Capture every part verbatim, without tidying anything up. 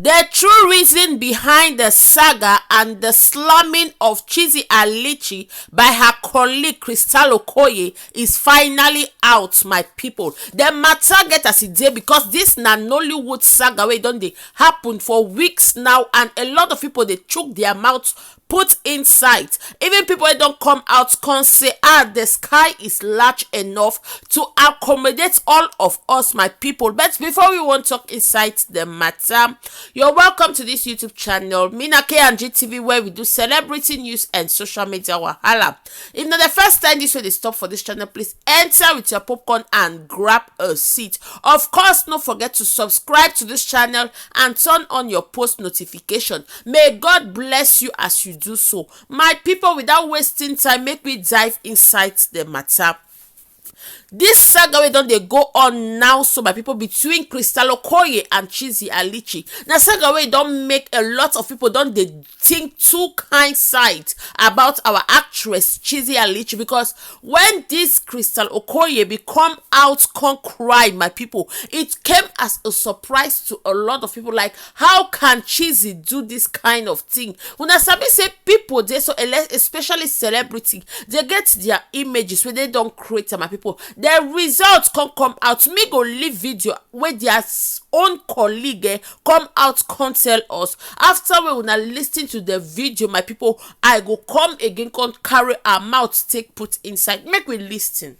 The true reason behind the saga and the slamming of Chizzy Alichi by her colleague Crystal Okoye is finally out, my people. The matter get as e dey, because this na Nollywood saga wey don dey happen for weeks now, and a lot of people dey chook their mouth put inside. Even people wey don come out come say, ah, the sky is large enough to accommodate all of us, my people. But before we wan talk inside the matter, you're welcome to this YouTube channel, Mina K and G T V, where we do celebrity news and social media wahala. If na the first time this wey dey stop for this channel, please enter with your popcorn and grab a seat. Of course, no forget to subscribe to this channel and turn on your post notification. May God bless you as you do so. My people, without wasting time, make we dive inside the matter. This saga wey don dey go on now, so my people, between Crystal Okoye and Chizzy Alichi, na saga wey don make a lot of people don dey think two kind side about our actress Chizzy Alichi, because when this Crystal Okoye be come out come cry, my people, it came as a surprise to a lot of people. Like, how can Chizzy do this kind of thing? Una sabi say people dey, so ele- especially celebrity, they get their images wey they don create am, my people. The result come come out. Me go leave video wey their s- own colleague eh, come out come tell us. After we una listen to the video, my people, I go come again come carry our mouth take put inside. Make we listen.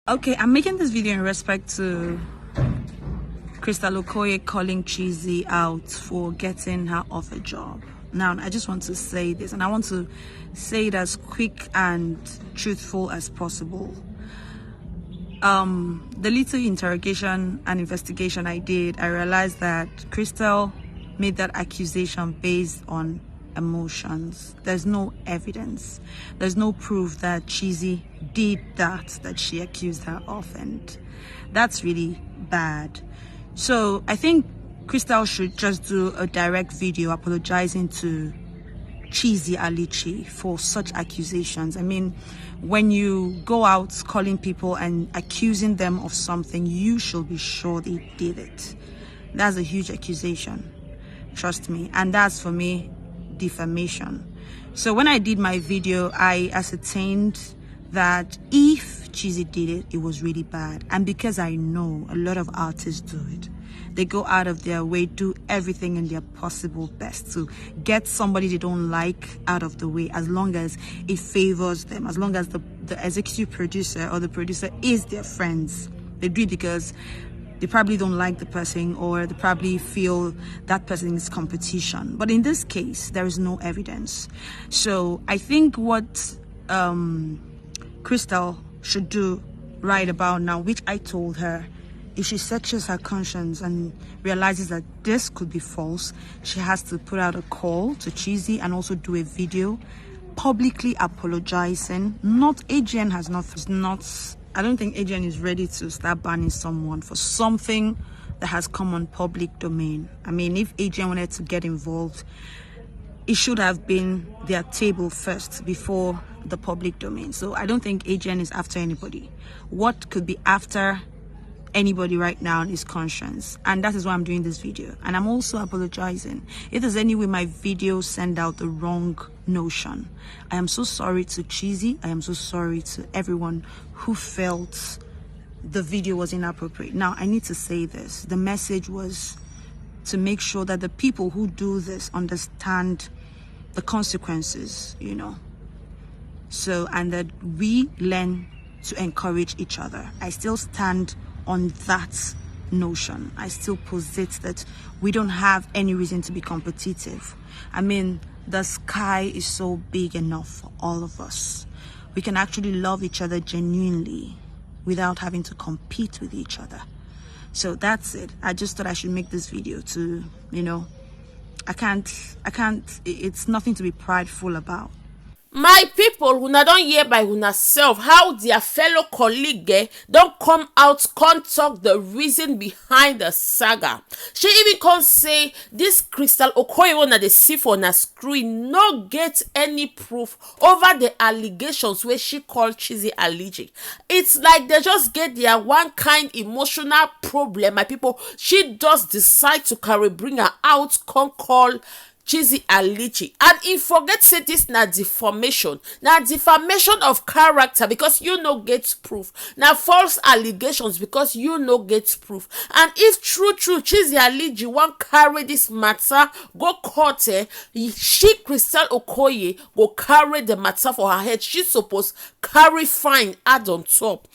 Okay, I'm making this video in respect to Crystal Okoye calling Chizzy out for getting her off a job. Now, I just want to say this, and I want to say it as quick and truthful as possible. Um, the little interrogation and investigation I did, I realized that Crystal made that accusation based on emotions. There's no evidence. There's no proof that Chizzy did that that she accused her of, and that's really bad. So I think Crystal should just do a direct video apologizing to Chizzy Alichi for such accusations. I mean, when you go out calling people and accusing them of something, you should be sure they did it. That's a huge accusation. Trust me. And that's, for me, defamation. So when I did my video, I ascertained that if Chizzy did it, it was really bad. And because I know a lot of artists do it, they go out of their way, do everything in their possible best to get somebody they don't like out of the way, as long as it favors them, as long as the, the executive producer or the producer is their friends. They do it because they probably don't like the person, or they probably feel that person is competition. But in this case, there is no evidence. So I think what um, Crystal should do right about now, which I told her, if she searches her conscience and realizes that this could be false, she has to put out a call to Chizzy and also do a video publicly apologizing. Not, Adrian has not, not, I don't think Adrian is ready to start banning someone for something that has come on public domain. I mean, if Adrian wanted to get involved, it should have been their table first before the public domain. So I don't think Adrian is after anybody. What could be after anybody right now is conscience? And that is why I'm doing this video. And I'm also apologizing if there's any way my video send out the wrong notion. I am so sorry to Chizzy. I am so sorry to everyone who felt the video was inappropriate. Now, I need to say this. The message was to make sure that the people who do this understand the consequences, you know. So, and that we learn to encourage each other. I still stand on that notion. I still posit that we don't have any reason to be competitive. I mean, the sky is so big enough for all of us. We can actually love each other genuinely without having to compete with each other. So that's it. I just thought I should make this video to, you know, I can't, I can't, i- it's nothing to be prideful about. My people, una don hear by una self how their fellow colleague eh, don come out come talk the reason behind the saga. She even come say this Crystal Okoye wey una dey see for una screen no get any proof over the allegations wey she call Chizzy Aliji. It's like they just get their one kind emotional problem, my people. She just decide to carry bring her out, come call Chizzy Aliji, and he forget say this na defamation, na defamation of character because you no get proof, na false allegations because you no get proof. And if true true Chizzy Aliji wan carry this matter go court, eh, she Crystal Okoye go carry the matter for her head. She suppose carry fine add on top.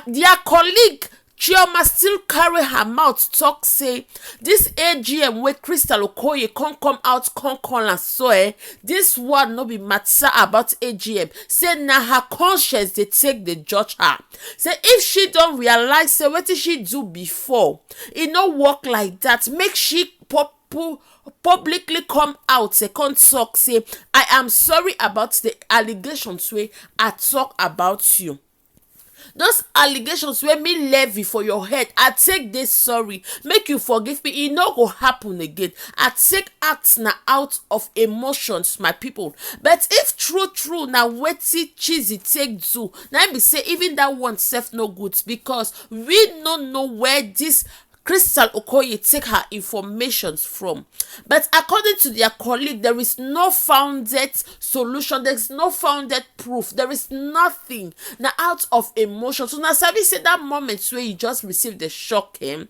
Their colleague Chioma still carry her mouth talk say this A G M wey Crystal Okoye come come out come call am so, eh, this one no be matter about A G M. Say na her conscience dey take dey judge her. Say if she don realize say wetin she do before, e no work like that, make she pop pu- publicly come out, eh, come talk say, "I am sorry about the allegations wey I talk about you." Those allegations wey me levy for your head, I take dey sorry, make you forgive me, e no go happen again. I take act na out of emotions, my people. But if true true na wetin Chizzy take do, na im be say even that one sef no good, because we no know where this Crystal Okoye take her informations from. But according to their colleague, there is no founded solution, there is no founded proof, there is nothing. Na out of emotion. So na sabi say that moment wey you just receive the shock, eh,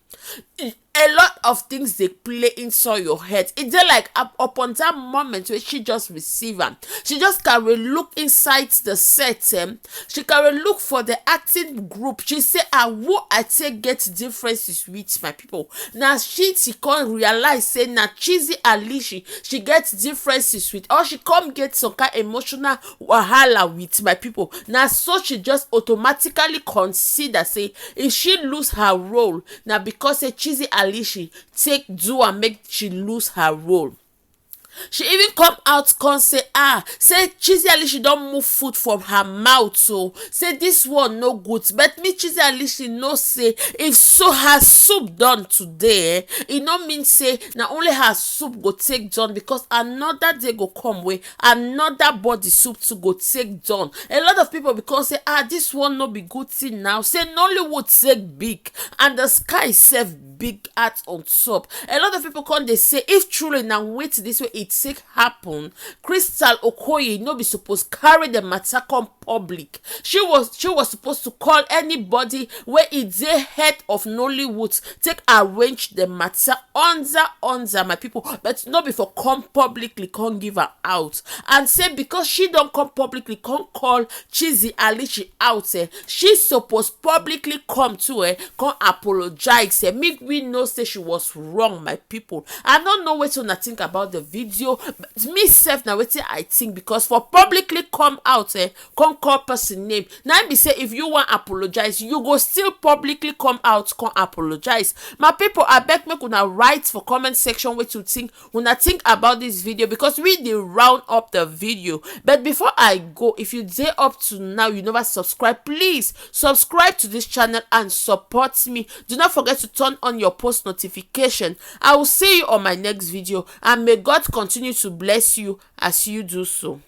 a lot of things dey play inside your head. E dey like up- upon that moment wey she just receive am, she just carry look inside the set, eh, she carry look for the acting group. She say, "Ah, who I take get differences with, my people?" Now she she come realize say na Chizzy Alishi she get differences with, or she come get some kind emotional wahala with, my people. Now so she just automatically consider say if she lose her role, na because say Chizzy Alishi take do and make she lose her role. She even come out come say, ah, say Chizzy Alishi don move foot from her mouth, so say this one no good. But me, Chizzy Alishi, know say if so her soup done today, eh, e no mean say na only her soup go take done, because another day go come wey another body soup too go take done. A lot of people because say, ah, this one no be good thing now. Say Nollywood take big and the sky sef big at on top. A lot of people come dey say if truly na wetin this way it take happen, Crystal Okoye no be suppose carry the matter come public. She was she was supposed to call anybody wey e dey head of Nollywood take arrange the matter under under, my people, but no be for come publicly come give her out and say because she don come publicly come call Chizzy Alichi out, eh, she suppose publicly come too, eh, come apologize, eh, make we know say she was wrong, my people. I don't know wetin una think about the video, but me sef na wetin I think, because for publicly come out, eh, come call person name, na im be say if you wan apologize, you go still publicly come out come apologize. My people, abeg make una write for comment section wetin you think, una think about this video, because we dey round up the video. But before I go, if you dey up to now, you never subscribe, please subscribe to this channel and support me. Do not forget to turn on your post notification. I will see you on my next video, and may God continue to bless you as you do so.